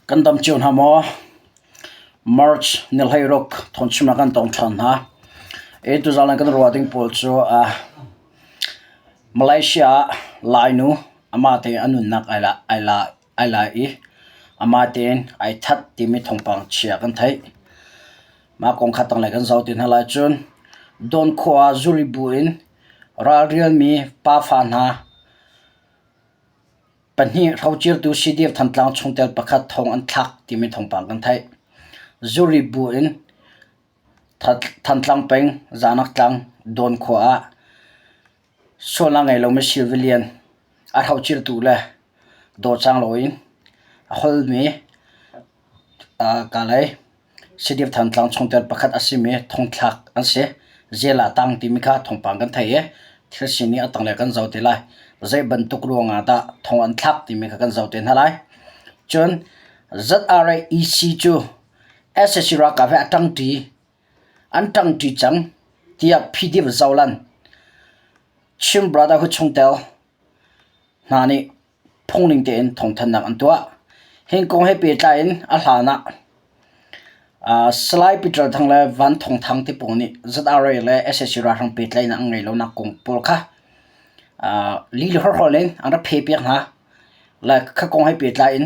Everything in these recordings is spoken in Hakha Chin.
Kan dam cio hna maw? March ni 16 thawngchimnak kan tong ṭhan hna. E tuzaan kan ruah ding pawl cu ah Malaysia ah Lainu amah tein a nunnak ai la ai la ai la i amah tein ai that timi thawngpang chia kan theih. Mah kong kha tanglei kan zoh ti hna lai cun Dawn khua ah zuri bu in ralrialmi pafa hna Pahnih hrocirtu CDF Thantlang chungtel pakhat thong an thlak timi thawngpang kan theih. Zuri bu in Thantlang peng Zanak tlang Dawn khua ah sualnak ngei lomi civilian a hrocirtu le dawcang loin a holmi Kalay CDF Thantlang chungtel pakhat a simi thongthlak an si. Jail ah tang timi kha thawngpang kan thei i thil sining a tanglei kan zoh te lai. Zei bantuk ruangah dah thong an thlak timi kha kan zoh te hna lai. Cun ZRA-EC cu sac ralkap he a ṭangṭi an ṭangṭi cang tiah PDF Zolan Chin Brotherhood chungtel hna nih phungning tein thawngthanhnak an tuah. Hi kong he pehtlai in a hlan ah Salai Peter Thang le Van Thawng Thang ti pawl nih ZRA le sac ralhrang pehtlaihnak an ngeih lonak kong pawl kha lih le horhol in an rak phepiak hna. Le kha kong he pehtlai in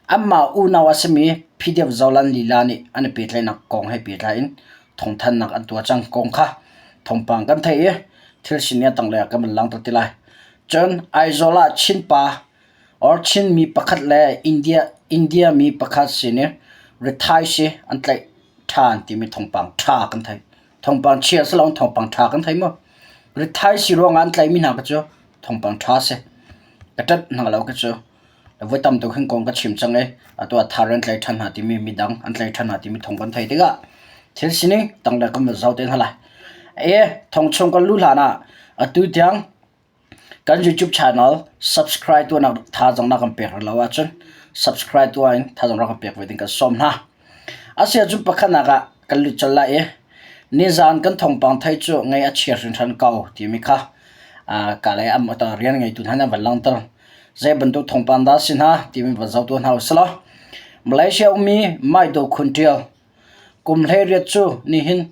anmah unau a simi PDF Zolan lila nih an i pehtlaihnak kong he pehtlai in thawngthanhnak an tuah cang kong kha thawngpang kan theih i thil sining a tanglei ah kan van langhter ti lai. Cun Aizawl ah Chinpa or Chinmi pakhat le India India mi pakhat sin i rithaisi an tlaih ṭhan timi thawngpang ṭha kan theih. Thawngpang chia si loin thawngpang ṭha kan thei maw? Rithaisi ruangah an tlaihmi hna kha cu thawngpang ṭha si. Ka ṭanh hna lo khi cu. Voi tam tuk hin kong ka chim cang i atu ah thar an tlaih ṭhan hna timi midang an tlaih ṭhan hna timi thawng kan theih tikah thil sining tanglei kan van zoh te hna lai. E thong chung kan luh hlan ah atu tiang kan YouTube channel subscribe tuahnak thazaang na kan pek rih lo ahcun subscribe tuah in thazaang rak kan pek ve ding kan sawm hna. Asiahcun pakhatnak ah kan lut colh lai i nizaan kan thawngpang thei cu ngei a chia hringhran ko timi kha ka lei am rian ngeitu hna nih an van langhter. Zei bantuk thawngpang dah a si hna timi van zoh tuah hna usih law Malaysia ummi Maidaw Khun Ṭial kum 18 cu nihin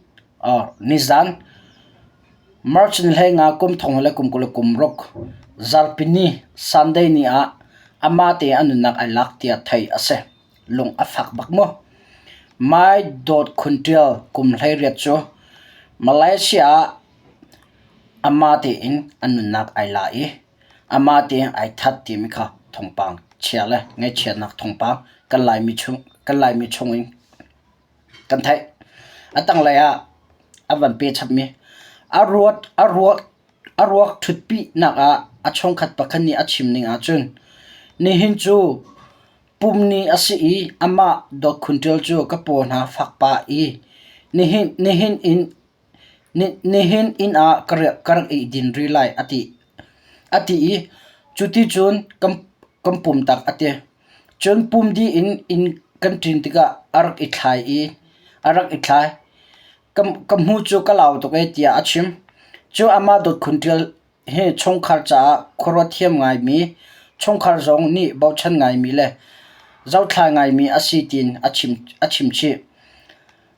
nizaan March ni 15 kum thong le kum 26 zarhpini Sunday ni ah amah te a nunnak ai lak tiah theih a si. Lung a fak bak mu. Mai Dawt Khun Ṭial kum 18 cu Malaysia ah amah tein a nunnak ai la i amah tein ai that timi kha thawngpang chia le ngaihchiatnak thawngpang kan Laimi chung kan Laimi chungin kan theih. A tanglei ah a van pe chapmi a ruat a ruak a ruak ṭhutpinak ah a chungkhat pakhat nih a chim ning ahcun nihin cu pumni a si i amah Dawt Khun Ṭial cu ka paw hna fak pah i nihin nihin in Nihin inn ah ka rak i din rih lai a ti. A ti i cuticun kan pum tak a ti. Cun pum dih in inn kan ṭin tikah a rak i thlai i a rak i thlai. Ka hmu cu ka lau tuk ee tiah a chim. Cu amah Dawt Khun Ṭial hi chungkhar caah khuaruat thiam ngaimi, chungkhar zong nih bochan ngaimi le zohthla ngaimi a si tiin a chim, a chim chih.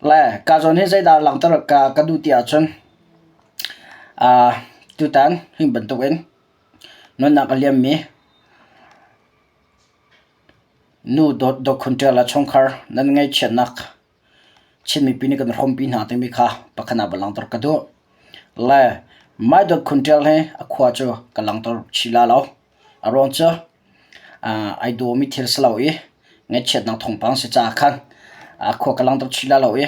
Le ka zawn hi zeidah langhter ka, ka duh ti ahcun uh, tutan hi bantukin nunnak a liammi nu dawt dawt khun ṭial le chungkhar nan ngaihchiatnak Chin mipi nih kan hrawmpi hna timi kha pakhat ah va langhter ka duh. Le Mai Dawt Khun Ṭial hi a khua cu ka langhter chih la lo. A ruang cu ai dawmi thil si lo i ngaihchiatnak thawngpang si caah khan a khua ka langhter chih la lo i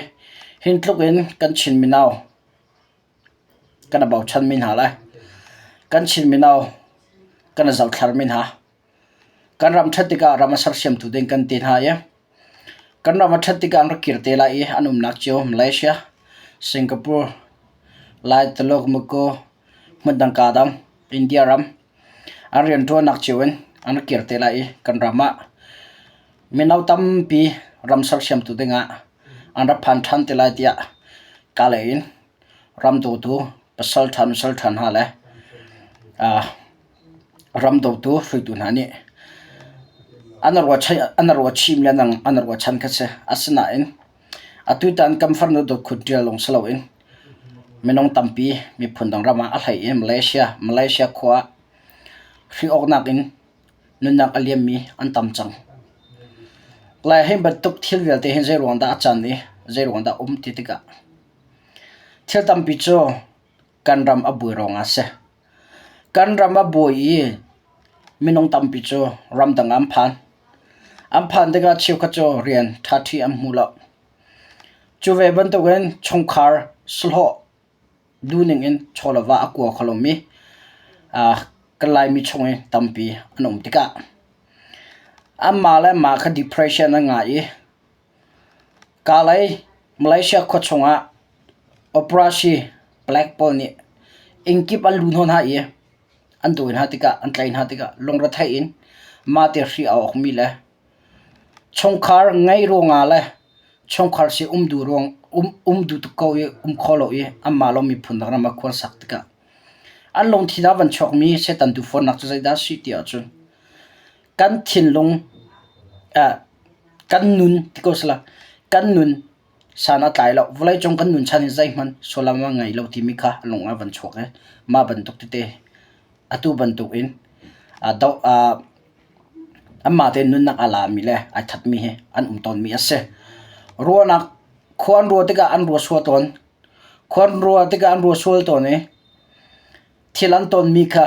hin tluk in kan Chin mino kan i bochanmi hna le kan Chin mino kan i zohthlarmi hna kan ram ṭhat tikah ram a sersiamtu ding kan ti hna i Kan ram a ṭhat tikah an rak kir te lai i an umnak cio Malaysia, Singapore, Lai, Tuluk, Muko, hmundang kaa dang, India ram an rianṭuannak cio in an rak kir te lai i kan ram ah mino tampi ram sersiamtu dingah an rak phan ṭhan te lai tiah kaa lei in ram dawtu pasal ṭha nusal ṭha hna le ram dawtu hruaitu hna nih An ruahchih mi an ruahchan kha si. Asinain atutan kan farnu dawtkhut ṭial lawng si loin minung tampi miphun dang ram ah a hlei i Malaysia, Malaysia khua ah hri awknak in nunnak a liammi an tam cang. Le hi bantuk thil vialte hi zeiruang dah a can i zeiruang dah a um ti tikah thil tampi cu kan ram a buai ruangah a si. Kan ram a buai i minung tampi cu ramdang ah an phan. An phan tikah cheukhat cu rian ṭhaṭhi an hmu lo. Cu ve bantukin chungkhar sahlawh duhning in chaw le va a kua kho lomi kan Laimi chung i tampi an um tikah anmah le mah kha depression an ngah i Kalay Malaysia khua chungah operasi palek pawl nih innkip an luh hnawh hna i an dawi hna tikah an tlaih hna tikah lungretheih in mahte hri aa awkmi le chungkhar ngeih ruangah le chungkhar si um duh ruang um duh tuk ko i um kho lo i anmah lawng miphun dang ram ah khua an sak tikah an lungthin ah van chuakmi Satan duhfawnnak cu zeidah a si ti ahcun kan thinlung kan nun ti ko sila kan nun san a tlai lo vawleicung kan nun chan hi zeihmanh sullam a ngei lo timi kha a lung ah van chuak i mah bantuk tete atu bantuk in doh anmah tein nunnak a lami le ai thatmi hi an um tawnmi a si. Ruahnak khua an ruah tikah an rua sual tawn. Khua an ruah tikah an rua sual tawn i thil an tonmi kha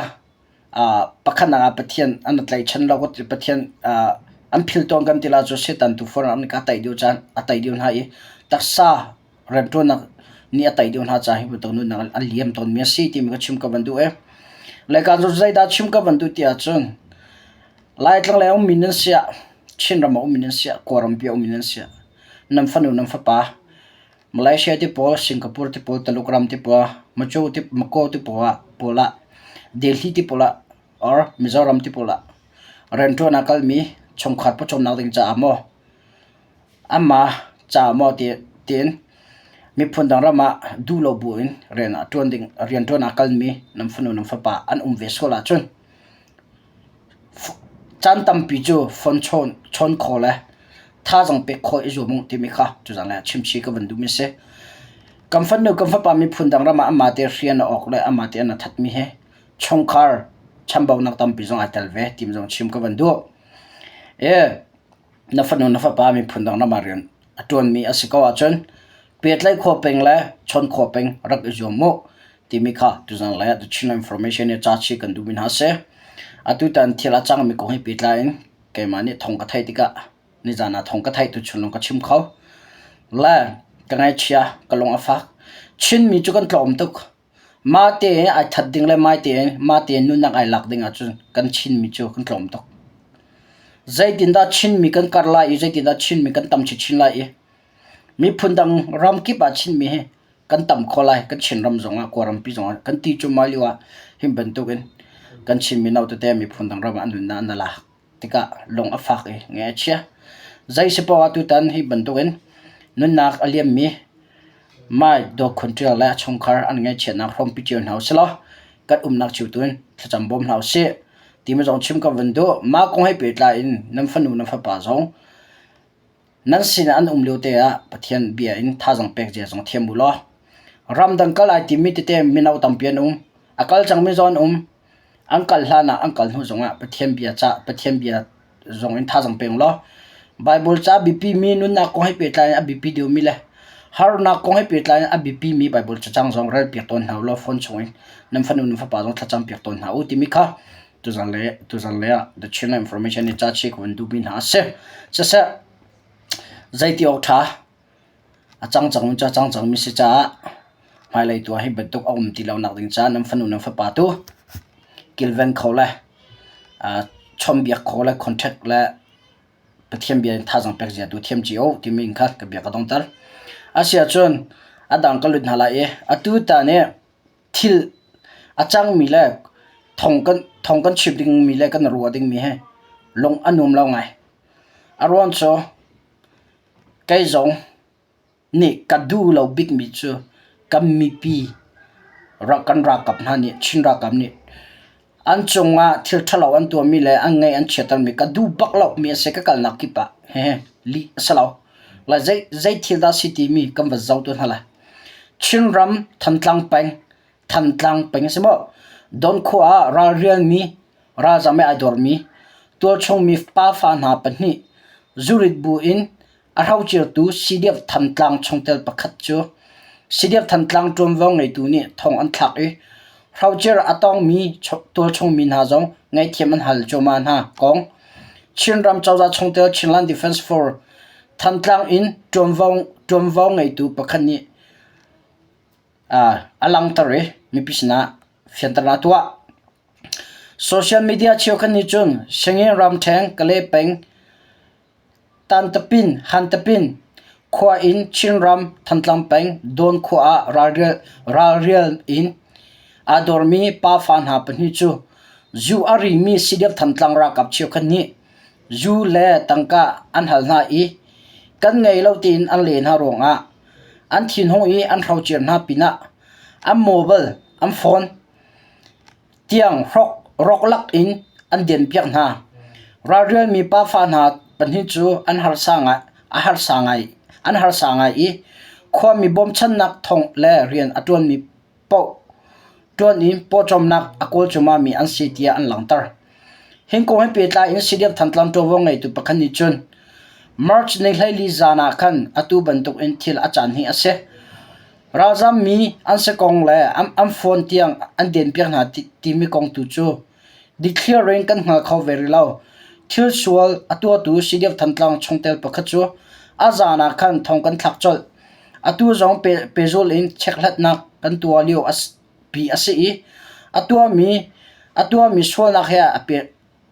pakhatnak ah Pathian an tlaihchan lo Pathian an phil tawn kan ti la cu Satan tu fawn an ka tai deuh caan a tai deuh hna i taksa rianṭuannak nih a tai deuh hna caah hi bantuk nunnak an liam tawnmi a si timi ka chim ka van duh i le ka zeidah chim ka van duh ti ahcun Laitlang lei a ummi nan siah Chinram a ummi nan siah Kawlrampi a ummi nan siah nan fanu nan fapa Malaysia ti pawl, Singapore ti pawl, Taluk ram ti pawl, Macaw ti Macau ti pawl ah pawl ah Delhi ti pawl ah or Mizoram ti pawl ah rianṭuan ah kalmi chungkhar pawcawmnak ding caah maw anmah caah maw ti tiin miphun dang ram ah duh lo buin rian ah ṭuan ding rianṭuan ah kalmi nan fanu nan fapa an um ve sual ahcun Caan tampi cu phone chawn khawh le thazaang pek khawh i zuam u timi kha tuzaan ah chimchih ka van duhmi a si. Kan fanu kan fapa miphun dang ram ah amah te rian a awk le amah te an a thatmi hi chungkhar chambaunak tampi zong ai tel ve timi zong chim ka van duh. Na fanu na fapa miphun dang ram ah rian a ṭuanmi a si ko ahcun pehtlaih khawh peng le chawn khawh peng rak i zuam u timi kha tuzaan lei ah The Chin Information nih ca chih kan duhmi hna a si. Atutan thil a cangmi kong he pehtlai in keimah nih thawng ka theih tikah nizaan ah thawng ka theih tuchun lawng ka chim kho. Le ka ngaihchia, ka lung a fak. Chinmi cu kan tlawm tuk. Mah tein ai that ding le mah tein mah tein nunnak ai lak ding ahcun kan Chinmi cu kan tlawm tuk. Zeitindah Chinmi kan karh lai i zeitindah Chinmi kan tam chinchin lai i miphun dang ram kip ah Chinmi hi kan tam kho lai. Kan Chinram zongah Kawlrampi zongah kan ti cuahmah lio ah hi bantukin kan Chin mino tete miphun dang ram ah an nunnak an i lak tikah lung a fak i ngaih a chia. Zei si paoh ah tutan hi bantukin nunnak a liammi Mai Dawkhun Ṭial le a chungkhar an ngaihchiatnak hrawmpi cio hna usilaw kan umnak cio tu in thlacam bawm hna usih timi zong chim ka van duh. Mah kong he pehtlai in nan fanu nan fapa zong nan sinah an um lio te ah Pathian bia in thazaang pek zia zong thiam u law ramdang kal ai timi tete mino tampi an um. A kal cangmi zong an um. An kal hlan ah an kal hnu zongah Pathian bia cah Pathian bia zong in thazaang pe law Bible ca biapi mi nunnak kong he pehtlai in a biapi deuhmi le harnak kong he pehtlai in a biapi mi Bible cacang zong rel piak tawn hna u law phone chung in nan fanu nan fapa zong thlacam piak tawn hna u timi kha tuzan le tuzan le ah The Chin Information nih ca chih ka van duhmi hna a si. Siseh zeiti awk ṭha A cangcang cu a cangcangmi si caah hmailei tu ah hi bantuk a um ti lonak ding caah nan fanu nan fapa tu kilven kho le chawnhbiak kho le contact le Pathian bia in thazaang pek zia tu thiam cio timi in kha ka bia ka dongter. Asiahcun a dang ka lut hna lai i atu ta nih thil a cangmi le thong kan chim dingmi le kan ruah dingmi hi lung a nuam lo ngai. A ruang cu Kei zong nih ka duh lo bikmi cu kan mipi kan ralkap hna nih Chin ralkap nih. An cungah thil ṭhalo an tuahmi le an ngaih an chiattermi ka duh bak lomi a si ka kalnak kip ah hehe lih a si lo. Lai zei zei thil dah si timi kan va zoh tu hna lai. Chinram Thantlang peng Thantlang peng a si maw? Don khua ah ralrialmi ralzam i ai dormi tualchungmi pafa hna pahnih zurit bu in A hrocirtu CDF Thantlang chungtel pakhat cu CDF Thantlang ṭuanvo ngeitu nih thong an thlak i hrocir a tongmi tualchung mi hna zong ngaihthiam an hal cuahmah hna kong Chinram cozah chungtel Chinland Defense Force Thantlang in ṭuanvo ngeitu pakhat nih a langhter i mipi sinah fianternak a tuah. Social media cheukhat nih cun Sangin ramṭhen Kalay peng Tantapin, Hantapin khua in Chinram Thantlang peng Dawn khua ah ralrial in aa dormi pafa hna pahnih cu zu a rimi CDF Thantlang ralkap cheukhat nih zu le tangka an hal hna i kan ngei lo tiin an leh hna ruangah an thinhung i an hrocir hna pinah an mobile, an phone tiang rawklak in an denpiak hna. Ralrialmi pafa hna pahnih cu an harsa ngai, an harsa ngai i khuami bawmchannak thong le rian a ṭuanmi paoh ṭuan in pawcawmnak a kawl cuahmahmi an si tiah an langhter. Hi kong he pehtlai in CDF Thantlang ṭuanvo ngeitu pakhat nih cun March ni 14 zan ah khan atu bantuk in thil a caan hi a si. Ralzammi an si kong le an phone tiang an denpiak hna timi kong tu cu dikthliar in kan hngal kho ve rih lo. Thil sual a tuahtu CDF Thantlang chungtel pakhat cu a zaan ah khan thong kan thlak colh. Atu zong pehzulh in chekhlatnak kan tuah lio pi a si i a tuahmi sualnak he a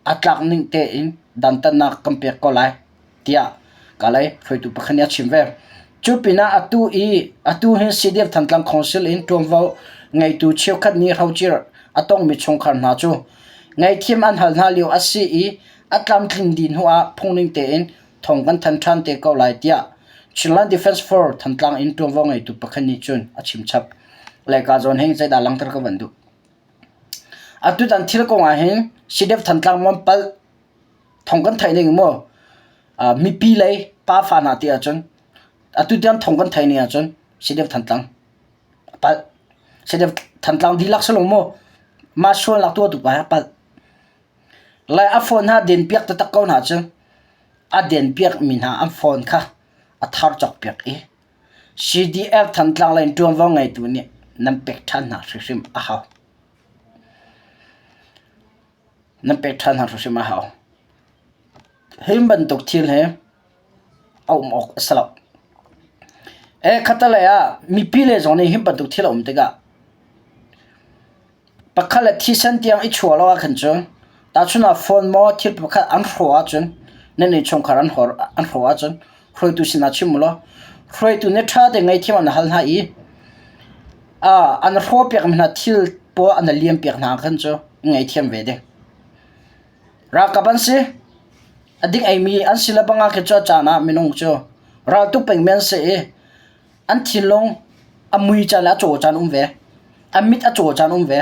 a tlak ning tein dantatnak kan pek ko lai tiah Kalay hruaitu pakhat nih a chim ve. Cu pinah atu i atu hin CDF Thantlang Council in ṭuanvo ngeitu cheukhat nih hrocir a tongmi chungkhar hna cu ngaihthiam an hal hna lio a si i a tlamtlin dih hnu ah phungning tein thong kan than ṭhan te ko lai tiah Chinland Defense Force Thantlang in ṭuanvo ngeitu pakhat nih cun a chim chap. Le ka zawn hin zeidah langhter ka van duh. Atutan thil kong ahhin CDF Thantlang maw an palh thawng kan theih ning maw mipi lei pafa hna ti ahcun atu tiang thawng kan theih ning ahcun CDF Thantlang a palh. CDF Thantlang dihlak si lo maw mah sualnak tuahtu pa hi a palh. Lai a phone hna denpiak taktak ko hna cun a denpiakmi hna an phone kha a thar cawkpiak i CDF Thantlang lei in ṭuanvo ngeitu nih nan pek ṭhan hna hrimhrim a hau. Nan pek ṭhan hna hrimhrim a hau. Hi bantuk thil hi a um awk a si lo. E khatalei ah mipi le zong nih hi bantuk thil a um tikah Pakhat le thisen tiang i chuah lo ahkhan cun tahchunh ah phone maw thil pakhat an hrawh ahcun nan innchungkhar an hrawh ahcun hruaitu sinah chim u law hruaitu nih ṭha tein ngaihthiam an hal hna i an hrawhpiakmi hna thil pawl an liampiak hna ahkhan cu ngaihthiam ve ding. Ralkap an si. A ding eimi an si le bang ah khin cu a caan ah minung cu raltuk pengmi an si i An thinlung a mui caan le a caw caan um ve. An mit a caw caan um ve.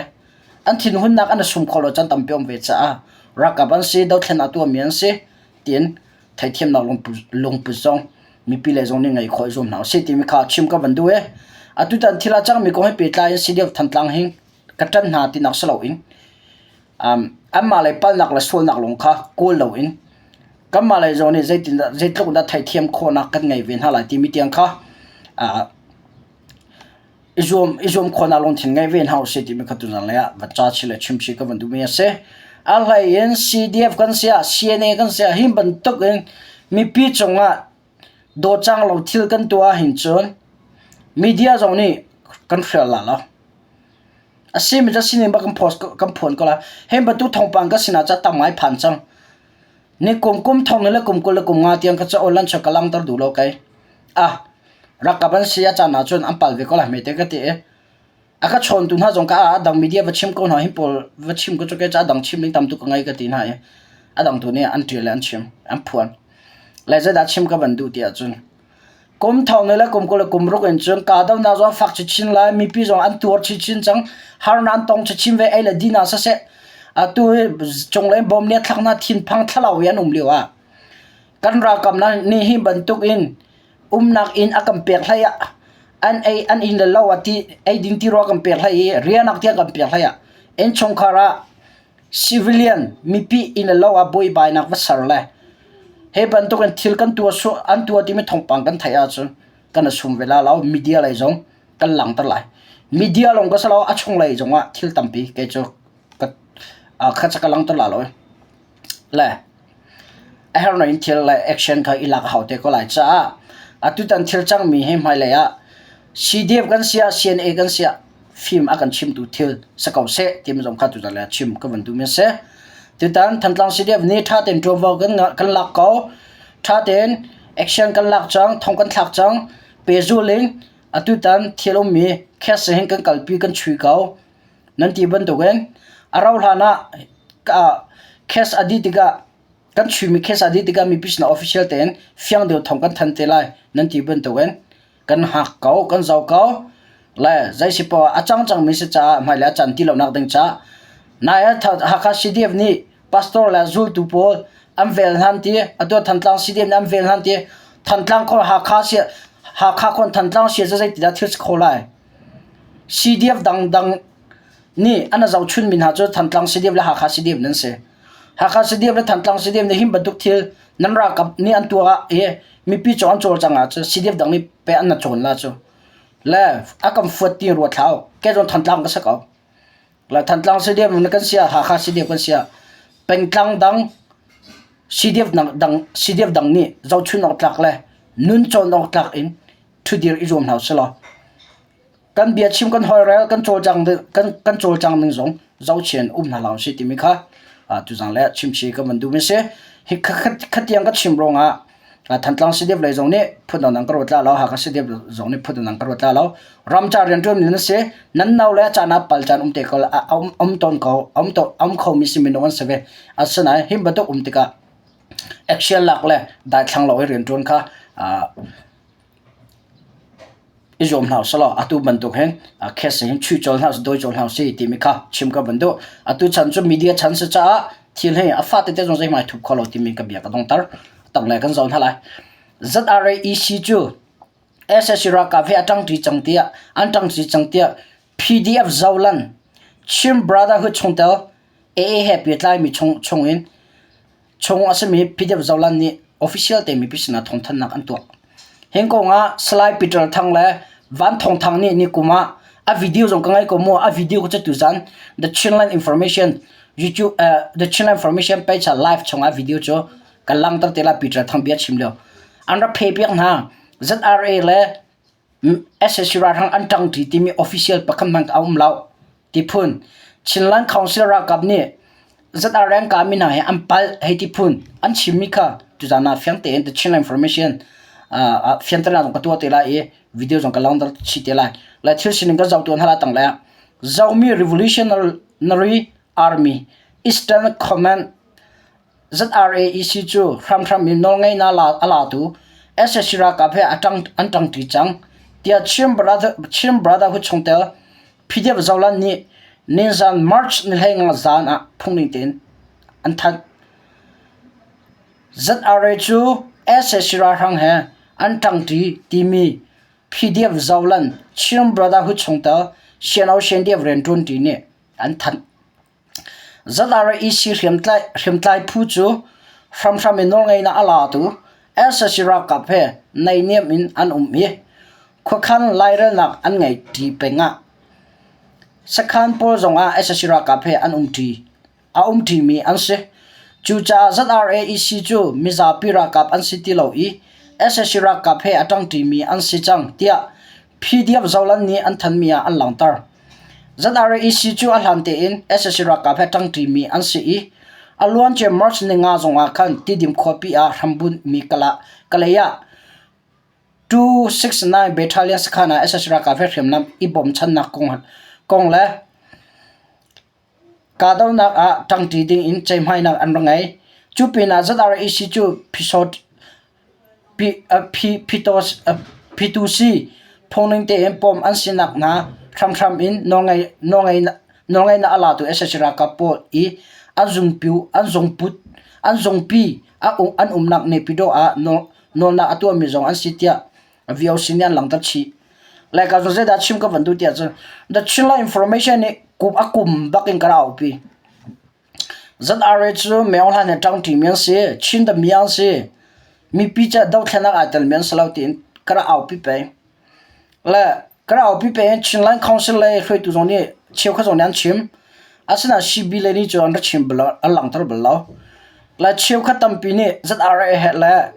An thinhunnak an i sum kho lo caan tampi um ve caah ralkap an si, dothlen a tuahmi an si tiin theithiamnak lungput zong mipi lei zong nih ngei khawh i zuam hna usih timi kha chim ka van duh i atutan thil a cangmi kong he pehtlai in CDF Thantlang hi ka ṭanh hna tinak si loin anmah lei palhnak le sualnak lawng kha kawl loin kanmah lei zong nih zeitindah zeitluk dah theihthiam khawhnak kan ngei ve hna lai timi tiang kha i zuam i zuam khawhnak lungthin ngei ve hna usih timi kha tuzan lei ah va ca chih le chim chih ka van duhmi a si. A hlei in CDF kan si ah CNA kan si ah hi bantuk in mipi cungah dawcang lo thil kan tuah ahhin cun media zong nih kan hrial la lo. A simi cu sining bak kan post kan phuan ko lai. Hi bantuk thawngpang ka sinah ca tam ngai phan cang. Ni kum kum thong le kum 20 le kum nga tiang ka ca online ka langter duh lo kai. Ah rakap an si a caan ahcun an pal ve ko lai mete ka ti i a ka chawntu hna zong ka a dang media va chim ko hna hin pawl va chim ko cu ke ca dang chim ding tam tuk ka ngei ka ti hna i a dang tu nih an ṭial le an chim an phuan. Le zeidah chim ka van duh ti ahcun Kum thong le kum 20 le kum ruk in cun kahdohnak zong fak chinchin lai, mipi zong an tuar chinchin cang, harnak an tong chinchin ve, ei le din ah siseh. Atu hi cunglei bom nih a thlak hna thinphang thlalau i an um lio ah kan ralkap nih hi bantuk in umnak inn a kan pek hlei ah an ei an inn le lo ah ti eidin ti rua kan pek hlei i rianak tiang kan pek hlei ah innchungkhar ah civilian mipi inn le lo ah buaibainak va ser le hi bantuk in thil kan tuah an tuah timi thawngpang kan theih ahcun kan i sum ve la lo media lei zong kan langhter lai. Media lawng ka si lo a chunglei zong ah thil tampi kei cu ka kha ka langhter la lo. Le a herh in thil le action kha i lak a hau te ko lai caah atutan thil cangmi hi hmailei ah CDF kan siah CNA kan siah fim a kan chimtu thil si ko seh timi zong kha tutan le chim ka van duhmi a si. Tutan Thantlang CDF nih ṭha tein ṭuanvo kan kan lak ko. Ṭha tein action kan lak cang, thong kan thlak cang. Pehzul in atutan thil ummi case hin kan kalpi kan chui ko. Nan ti bantukin a rauh hlan ah case a dih tikah kan chuimi case a dih tikah mipi sinah official tein fiang deuh thawng kan thanh te lai nan ti bantukin kan hngak ko kan zoh ko. Le zei si poah a cang cangmi si caah hmailei a can ti lonak ding caah nai ah Hakha CDF nih pastor le zultu pawl an vel hnan ti atu Thantlang CDF nih an vel hnan ti Thantlang khon Hakha si Hakha khon Thantlang si cu zeitidah thil si kho lai? CDF dangdang nih an zohchunmi hna cu Thantlang CDF le Hakha CDF nan si. Hakha CDF le Thantlang CDF nih hin bantuk thil nan ralkap nih an tuah i mipi cu an cawlcang ahcun CDF dang nih pe an na cawn la cu. Le a kan fuat ti ruat hlah u. Kei zong Thantlang ka si ko. Le Thantlang CDF na kan sia, Hakha CDF kan sia. Pengtlang dang CDF dang CDF dang nih zohchun awk tlak le nun cawn awk tlak in ṭhudir i zuam hna usih kan biachim kan holhrel kan cawlcang kan kan cawlcang ning zong zohchian um hna hlah usih timi kha tuzang le chimchi ka van duhmi si. Hi khatiang ka chim ruangah Thantlang CDF lei zong nih phun dangdang ka ruat la lo, Hakha CDF zong nih phun dangdang ka ruat la lo. Ramca rianṭuan mi nan si, nan no le caan ah pal caan um te ko um tawn ko um to um khomi si minung an si ve. Asinain hi bantuk um tikah action lak le daithlang lo i rianṭuan kha I zuam hna usih law atu bantuk hin case hin chuih colh hna usih, dawi colh hna usih timi kha chim ka van duh. Atu chan cu media chan si caah thil hi a fa tete zong zeihmanh ai thup kho lo timi ka bia ka dongter. Tanglei kan zoh hna lai. ZRAEC cu SSC ralkap he a ṭangṭi cang tiah an ṭangṭi cang tiah PDF Zolan Chin Brotherhood chungtel AA he pehtlaimi chung chungin chung a simi PDF Zoland nih official te mipi sinah thawngthanhnak an tuah. Hin kong ah Salai Peter Thang le Van Thawng Thang nih ni kum ah a video zong ka ngai ko mu a video ka cu tuzan The Chinland Information YouTube The Chinland Information page ah live chungah video cu ka langter te la Peter Thang bia chim lio. An rak phe piak hna. ZRA le Sac ralhrang an ṭangṭi timi official pakhat hmanh a um lo ti phun. Chinland Council ralkap nih ZRA an kahmi hna hi an palh hei ti phun an chimmi kha tuzaan ah fiang tein The Chinland Information fianternak zong ka tuah te lai i video zong ka langhter chih te lai. Le thil sining kan zoh tuan hna tang le Zomi Revolutionary Army Eastern Command ZRAEC cu hramhram in nawlngeihnak a latu sac ralkap he an ṭangṭi cang, tiah Chin Brotherhood chungtel PDF Zoland nih nizan March ni 15 zan ah phungning tein an thanh. ZRA cu sac ralhrang he an ṭangṭi timi PDF Zoland Chin Brotherhood chungtel CNO CNDF rianṭuanṭi nih an thanh. ZRAEC hriamtlai phu cu hramhram in nawlngeihnak a latu sac ralkap he naihniam in an um i khuakhan lairelnak an ngeihṭi peng ah sakhan pawl zongah sac ralkap he an umṭi a umṭimi an si. Cucaah ZRAEC cu mizapi ralkap an si ti lo i sac ralkap he a ṭangṭimi an si cang tiah PDF Zoland nih an thanmi ah an langhter. ZRAEC cu a hlan tein sac ralkap he ṭangṭimi an si i a luancia March ninga zongah khan Tidim khuapi ah hrambunhmi Kalay ah 269 Battalion sakhan ah sac ralkap he hriamnam i bawmchannak kong le kahdohnak ah ṭangṭi ding in ceihmainak an rak ngei. Cu pinah ZRAEC cu Phitusi phungning tein pawm an sinak hna hramhram in nawlngeihnak. Nawlngeihnak a latu sac ralkap pawl i an zungpiu, an zungput, an zungpi an umnak Naypyidaw ah nawlnak a tuahmi zong an si tiah VOC nih an langhter chih. Laica cu zeidah chim ka van duh tiah cun The Chinland Information nih kum a kum bak in ka rak aupi. ZRA cu Meo Hlan he ṭangṭimi an si, Chin dami an si, mipi ca dothlennak ai telmi an si lo tiin ka rak aupi peng. Le ka rak aupi peng Chinland Council lei hruaitu zong nih cheukhat zong nih an chim. Asinain CB lei nih cun an ra chim bal lo, an langhter bal lo. Le cheukhat tampi nih ZRA he le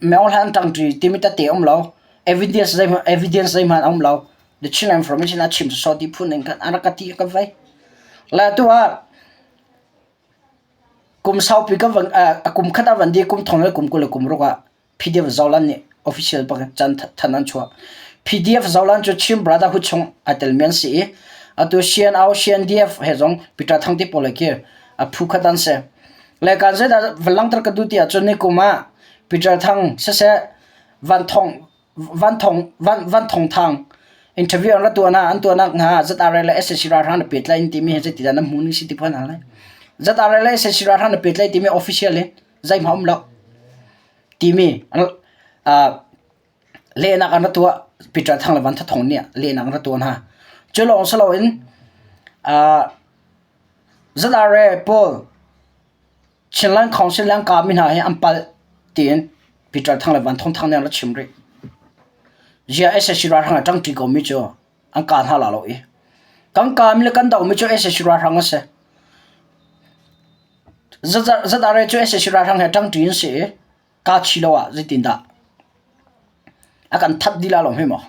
Meo Hlan ṭangṭi timi tete um lo. Evidence zeihmanh evidence zeihmanh a um lo. The Chinland Information a chim sawsawh ti phun in khan an rak ka ti ka vei. Le tu ah kum saupi ka van a kum khat a van di kum thong le kum 20 le kum ruk ah PDF Zolan nih official bak in can than an chuah. PDF Zolan cu Chin Brotherhood chung ai telmi an si i atu CNO CNDF he zong Peter Thang ti pawl he khi a phu khat an si. Le kan zeidah van langhter ka duh ti ahcun ni kum ah Peter Thang siseh Van Thong Van Thong Van Van Thong Thang interview an ra tuah an tuahnak hna ZRA le SAC ralhrang na pehtlai in timi hi zeitidah na hmu ning si ti phan hal lai. ZRA le SAC ralhrang na pehtlai timi official in zeihmah um lo timi lehnak an ra tuah Peter Thang le Van Tha Thong nih lehnak an ra tuah hna. Cu lawng si loin ZRA pawl Chinland Council le an kami hna hi an palh tiin Peter Thang le Van Thawng Thang nih an ra chim rih. Ziah SAC ralhrang a ṭangṭi komi cu an ka hna la lo i kan kami le kan dohmi cu SAC ralhrang a si. ZRA cu SAC ralhrang he ṭangṭi an si i kaa chi lo ah zeitindah a kan that dih la lo hme maw?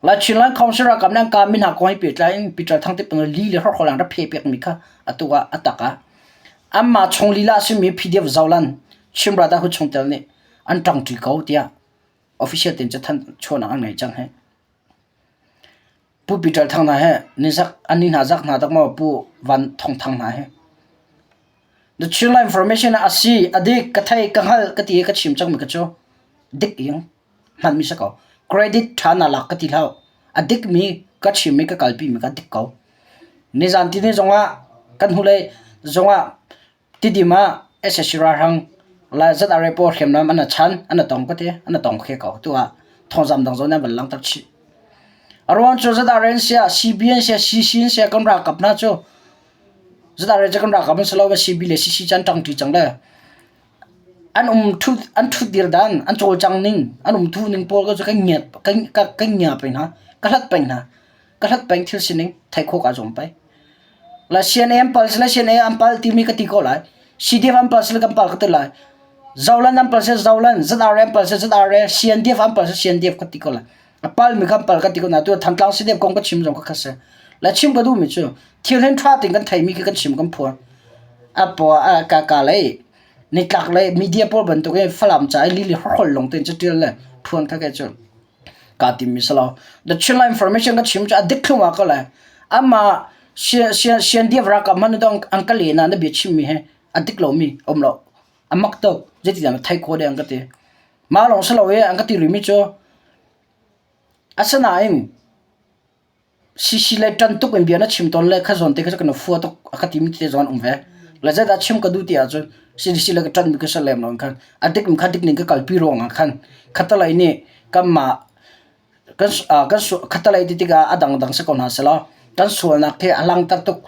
Lai Chinland Council ralkap nih an kami hna kong he pehtlai in Peter Thang te li le hrawkhrol an rak phe pekmi kha atu ah a tak ah anmah chung lila a simi PDF Zolan Chin Brotherhood chungtel nih an ṭangṭi ko tiah official tein cathanh chuahnak an ngei cang hi. Pu Peter Thang hna he nizak an ni hna zak hna dak maw Pu Van Thong Thang hna he. The Chinland Information ah a si a dik ka thei ka hngal ka ti i ka chim cangmi ka cu dik ing hmanmi si ko. Credit ṭha na lak ka ti hlah. A dikmi ka chimmi ka kalpimi ka dik ko. Nizan tini zongah kan hnulei zongah Tidim ah sac ralhrang le ZRA pawl hriamnam an chan an tong ka ti an tong khe ko tu ah thawngzam dang zong nih an van langhter chih. A ruang cu ZRA an siah CB an siah CC an siah kan ralkap hna cu ZRA cu kan ralkap an si lo CB le CC cu an ṭangṭi cang le an um ṭhut an ṭhutdir dan an cawlcang ning an umtu ning pawl cu kan ngiat kan kan ngia peng hna ka hlat peng hna ka hlat peng thil sining theih khawh kaa zuam pei. La CNA an pal sile CNA an pal timi ka ti ko lai. CDF an pal sile kan pal ka ti lai. Zolan an pal sile Zolan, ZRA an pal sile ZRA, CNDF an pal sile CNDF ka ti ko lai. A palmi kan pal ka ti ko na tu Thantlang CDF kong ka chim zong ka kha si. La chim ka duhmi cu thil hin ṭha tein kan theimi khi kan chim kan phuan. A paw a ka ka lei nitlak lei media pawl bantuk in Falam ca i lili horhol long tein catial le phuan kha ke cu kaa timmi si lo. The Chinland Information ka chim cu a dik thlum ah ko le amah sian ralkap hmanh dong an ka len ah na bia chimmi he a dik lomi um lo. A mak tuk. Zeitidah na thei khawh deh an ka ti. Mah lawng si lo i an ka ti rihmi cu asinain CC le ṭan tuk in bia na chim tawn le kha zawn te kha cu kan fua tuk a ka timi te zawn um ve. Le zeidah chim ka duh ti ahcun CDC le ka ṭanmi ka si lem lo khan a dik kha dik ning ka kalpi ruangah khan khatalei nih kanmah kan kan khatalei ti tikah a dangdang si ko hna selaw kan sualnak khi a langter tuk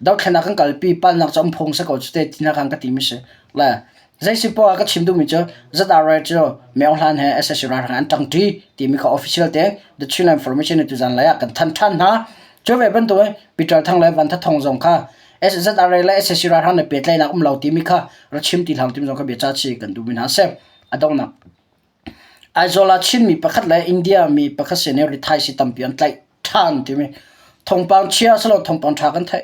dothlennak kan kalpi palnak cu an phung si ko cu te ti hna khan ka timi si le zei si poah ka chim duhmi cu ZRA cu Myo Hlan he SSC ralhrang an ṭangṭi timi kha official te The Chinland Information nih tuzan lei ah kan thanh ṭhan hna cu ve bantukin Peter Thang le Van Tha Thong zong kha ZRA le SSC ralhrang nih pehtlaihnak um lo timi kha ra chim ti hlang timi zong kha bia ca chi kan duhmi hna a si a donghnak Aizawl ah Chinmi pakhat le India mi pakhat sin i rithaisi tampi an tlaih ṭhan timi thawngpang chia silo thawngpang ṭha kan theih.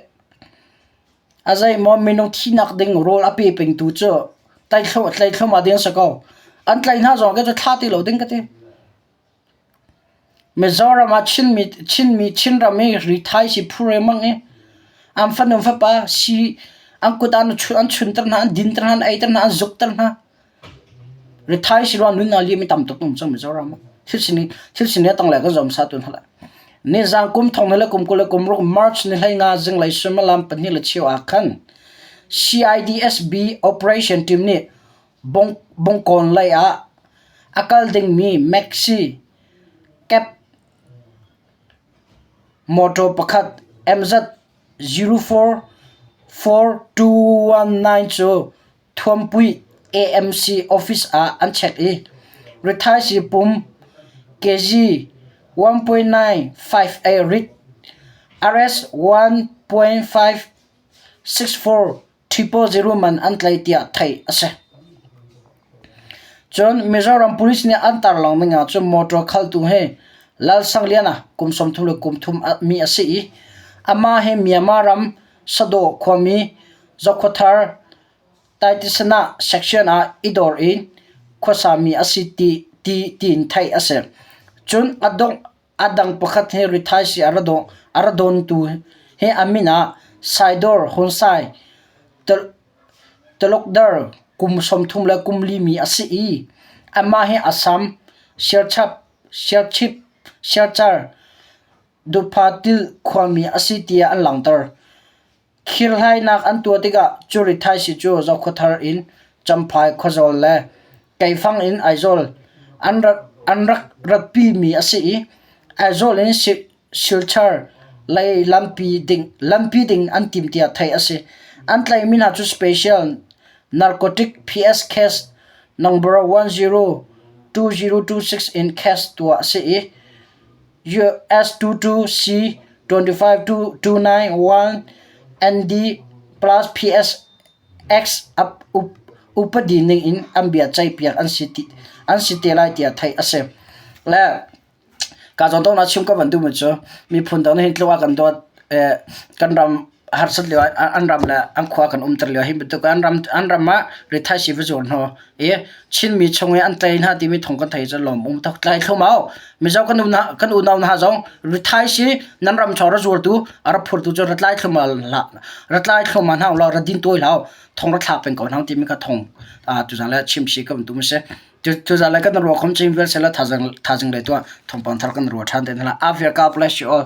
A zeimaw minung thihnak ding rawl a pe pengtu cu tlaithluahmah ding a si ko. An tlaih hna zong cu thla ti lo ding ka ti. Mizoram ah Chinmi, Chinmi Chinram i rithaisi phu riangmang i an fanu fapa si an kut ah an chunter hna, an dinter hna, an eiter hna, an zukter hna. Rithaisi ruang nun a liam i tam tuk um cang Mizoram ah. Thil sining, thil sining a tanglei kan zom sa tu hna lai. Nizaan kum thong le kum 26 March ni 15 zinglei suimilam 2:15 ah khan CIDSB operation team nih Bungkawn lei ah a kal dingmi Maxi cab mawṭaw pakhat MZ 044219 cu Thuampui AMC office ah an check i rithaisii pum kg 1.958 rit RS 1.564 0 man an tlaih tiah theih a si. Cun Mizoram police nih an tarlangh ning ah cun motor khaltu hi Lalsangliana kum 33 mi a si i amah hi Myanmar ram Sadaw khuami Zokhawthar Taitisana section ah i dawr in khuasami a si ti tiin theih a si. Cun a dongh a dang pakhat hi rithaisii a ra dawntu hi a min ah Saidor Hunsai Talukdar kum 34 mi a si i amah hi Assam Siarchap Siarchip Siarchar Duphatil khuami a si tiah an langhter. Khirhlainak an tuah tikah cu rithaisii cu Zokhawthar in Champhai khuazawl le Keifang in Aizawl an rak ratpimi a si i Aizawl in Silchar lei lampi ding an tim tiah theih a si. An tlaihmi hna cu Special Narcotic PS Case Number 102026 in case tuah a si i US 22 C 25 29 1 ND plus PS X upadi ning in an bia ceihpiak an si te lai tiah theih a si. Le ka zawn na chim ka van duhmi cu miphun dang nih hin tluk a kan dawt kan ram harsat lio an ram le an khua kan umter lio hi bantuk an ram an ram ah rithaisii va zuar hna i Chinmi chung i an tlai hna timi thawng kan theih cu lawm um tuk tlai thlum au Mizo kan kan unau hna zong rithaisii nan ram chung ra zuartu a ra phurtu cu ra tlai thlum hlah ra tlai thlum hna law ra din tuai hlah thong ra thlak peng ko hna timi kha thong tuzan le chim si ka tum si tuzan le kan ruah khom chin vel sela thazang thazang le tua thongpang thar kan ruah than te hna afia ka bless you all.